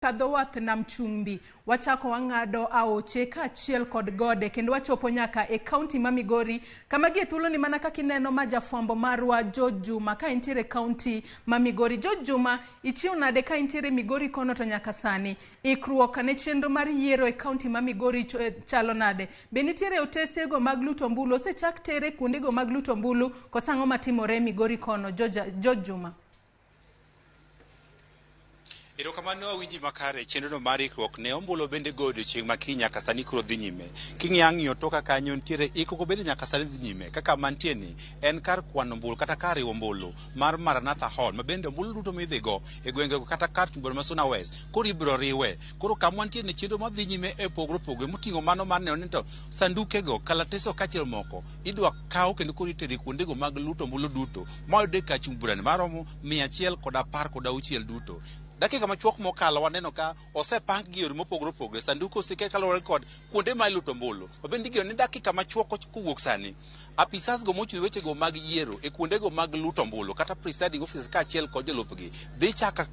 Kadho wath nam chumbi, wachako wang'ado aoche kaachiel kod gode kendo wachopo nyaka e kaunti ma Migori kama gie thuoloni mana kaka ineno ma jafwambo marwa George Juma ka entiere e kaunti ma Migori. George Juma, ichiew nade ka intiere Migori kono to nyaka sani? Ikruok ne chenro mar yiero e kaunti ma Migori chalo nade? Be nitiere otesego mag luto ombulu? Osechak tere kuondego mag luto ombulu koso ang'o matimore Migori kono? George Juma. Erokamano awinji makare chenrono mar ikruok ne ombulu bende go odiochieng' ma kiny nyaka sani koro dhi nyime. King'iyo ang'iyo toka kanyo nitiere ikruok bende nyaka sani dhi nyime. Kaka mantie ni en kar kwano ombulu kata kar riwo ombulu mar Maranatha Hall ma bende ombulu duto midhi go e gwengego kata kar chung' ma Suna West koro ibiro riwe. Koro kama wantie ni chenro madhi nyime e pogore opogore moting'o mano mar neno ni to sandukego, kalatese kaachiel moko idwa kaw kendo koro itero e kuondego mag luto ombulu duto mayudore e kar chung' burani maromo 116 duto. Dakika machuok mokalo waneno ka osepang gi yore mopogore opogore, sanduku oseket kaluwore kod kuonde ma iluto ombulu. Mabende igeno ni dakika machuok kowuok sani, apisas go mochung' wechego mag yiero e kuondego mag luto ombulu kata presiding officers kaachiel kod jolupgi dhi chako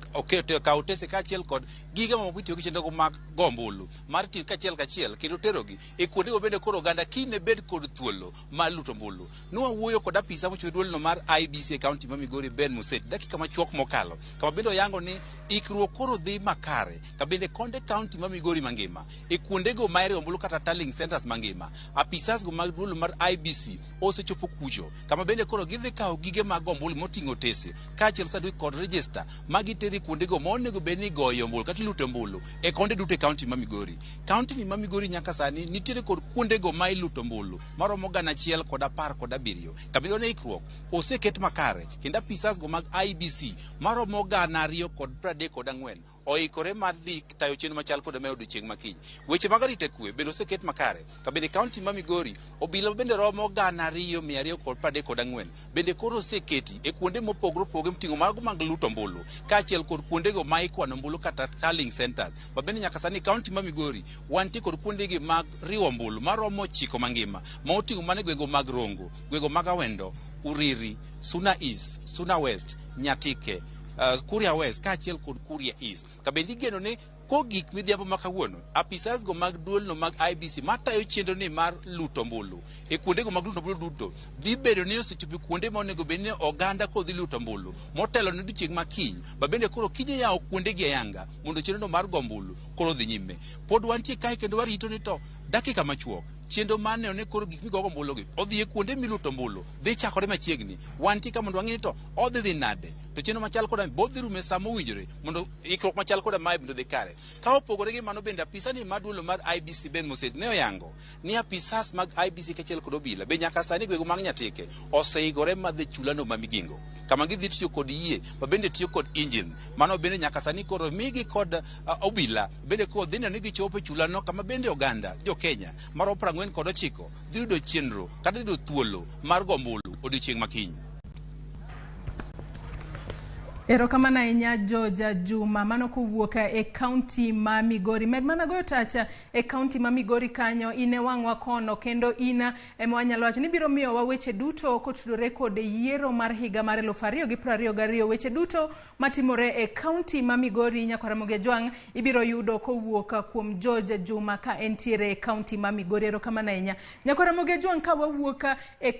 kawo otese kaachiel kod gige mamoko mitiyo gi chenrogo mag go ombulu mar tiyo kachiel kachiel kendo terogi e kuondego bende koro oganda kiny ne bed kod thuolo mar luto ombulu. Nwawuoyo kod apisa mochung' duolno mar IEBC e kaunti ma Migori Ben Museti dakika machuok mokalo kama bende oyango ni ikruok koro dhi makare kabende konde kaunti ma Migori mangima e kuondego ma iriwo ombulu kata tallying centers mangima apisas go mag duol mar IEBC osechopo kucho kama bende koro gidhi kawo gige mag ombulu moting'o otese kaachiel sanduku kod register ma gitero kuondego ma onego bed ni igoye ombulu kata ilute ombulu e konde duto e kaunti ma Migori. Kaunti ni ma Migori nyaka sani nitiere kod kuondego ma iluto ombulu maromo 117 kabilo ne ikruok oseket makare kendo apisas go mag IEBC maromo 2,034 oikore mar dhi tayo chenro machal koda mae odiochieng' ma kiny. Weche mag arita kwe bende oseket makare kabende kaunti ma Migori obila bende romo 2,234 bende koro oseketi e kuonde mopogore opogore moting'o mago mag luto ombulu kaachiel kod kuondego ma ikwano ombulu kata tallying centers ma bende nyaka sani kaunti ma Migori wantie kod kuondegi mag riwo ombulu maromo 9 mangima ma oting'o mana e gwenge mag Rongo, gwenge mag Awendo, Uriri, Suna East, Suna West, Nyatike, Kuria West kaachiel kod Kuria East. Kabende igeno ni kogik midhiambo ma kawuono, apisas go mag duolno mag IEBC matayo chenro ni mar luto ombulu e kuondego mag luto ombulu duto dhi bedo ni osechopo kuonde ma onego bed ni oganda kodhi luto ombulu motelo ne odiochieng' ma kiny ma bende koro kiny iyawo kuondegi ayanga mondo chenro mar go ombulu koro odhi nyime. Pod wantie kae kendo warito ni to dakika machuok chenro mar neno ni koro gik migogo ombulu gi odhi e kuonde miluto ombulu dhi chakore machiegni. Wantie ka mondo wang'e ni to odhi dhi nade to chenro machal koda bodhi rume sa mowinjore mondo ikruok machal koda mae bende odhi kare. Ka opogore gi mano bende apisa ni mar duolo mar IEBC Ben Moseti ne oyango ni apisas mag IEBC kaachiel kod obila be nyaka sani gwenge mag Nyatike oseikore madhi chulano ma Migingo kama gidhi tiyo kod yie ma bende tiyo kod engine mano bende nyaka sani koro migi kod obila bende koro dhi neno ni gichopo e chulano kama bende oganda jo Kenya maromo 49 dhi yudo chenro kata dhi yudo thuolo mar go ombulu odiochieng' ma kiny. Erokamano ahinya George Juma, mano kowuok e kaunti ma Migori. Med mana goyo tacha e kaunti ma Migori kanyo, in e wang'wa kono kendo in ema wanyalo wacho ni biro miyowa weche duto kotudore kod yiero mar higa mar 2022. Weche duto matimore e kaunti ma Migori nyakwar Ramogi Ajwang' ibiro yudo kowuok kuom George Juma ka entiere e kaunti ma Migori. Erokamano ahinya nyakwar Ramogi Ajwang' ka wawuok e